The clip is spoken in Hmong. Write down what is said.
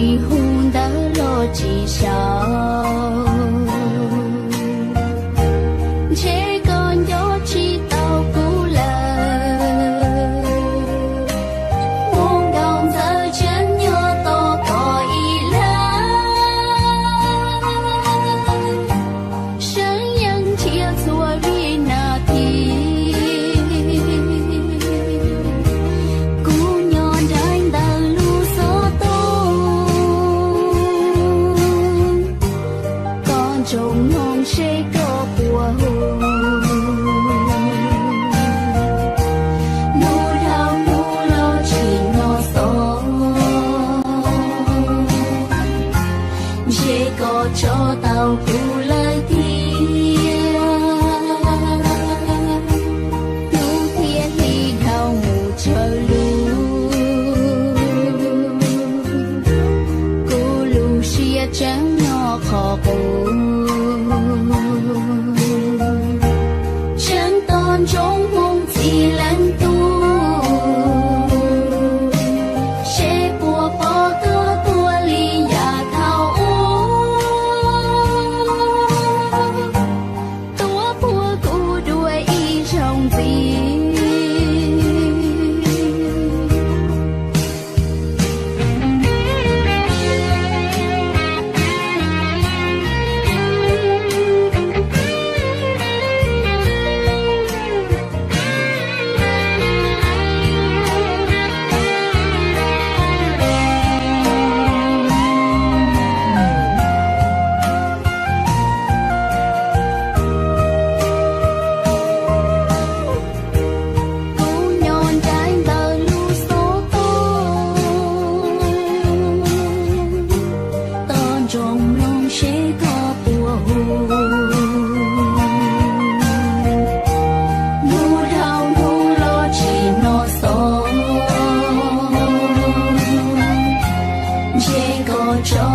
Tsis hu ntawv los tsis sau, ntshe koj nco tsis tau kuv lawm. Mus nkaum ntxawm tseem nyuag tos koj ib lawm, seev yeej nrhiav txhua vib nas this. Kuv nyob nraim ntawm lub xov tooj, koj nrog mloog seb koj puas hu. Hnub dhau hnub los tsis hnov xov, ntshe koj tso tau kuv lawm thiab. Hnub thiab hli dhau mus tsawg lub, kuv lub siab tseem nyob qhov qub. Tseem tos ntsoov hmoov txiv leej tub, seb puas pom koj tuag li yav thaum ub, tuav puag kuv dua ib zaug ntxiv. Kuv nyob nraim ntawm lub xov tooj, tos nrog mloog seb koj puas hu. Hnub dhau hnub los tsis hnov xov, ntshe koj tso